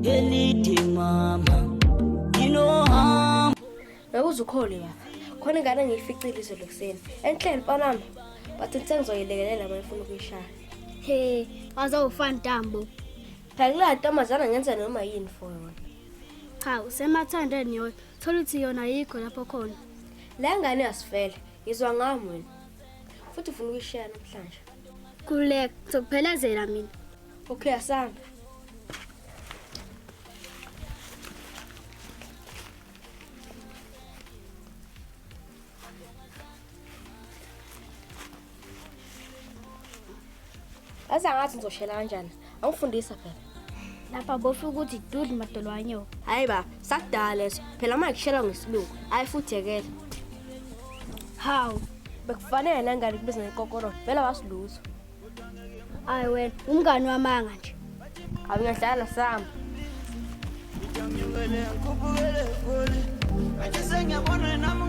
Elithi mama nginohambo. Ngeke uze ukholwe baba. Khona ingane engiyificile izolo ekuseni. Enhle mfanami. Bathi sengizoyilekelela uma ifuna ukuyishaya. He, wazawufana ntambo. Phela kula ntombazana ngenza noma yini for yona. Cha, usemathandeni yoyo. Thola ukuthi yona ayikho lapho khona. Le ngane yasifele. Ngizwa ngami wena. Futhi ufuna ukuyishaya namhlanje. Khululeka, ngizokuphelezela mina. Okay, asambe. Yazi angathi ngizoshela kanjani. Angifundisa phela. Lapha bofika ukuthi dudlu madolo wanyoka. Hayi ba, sakudala leso. Phela manje kushela ngesilungu. Hayi futhi yekela. Hawu, Bekufanele nangane kubiza ngekokoro. Vele wasilutho. Hayi wena, umngani wamanga nje. Hayi ngiyadlala sami. Ngikhuphukele ngikhuphukele goli. Manje sengiyabona nami.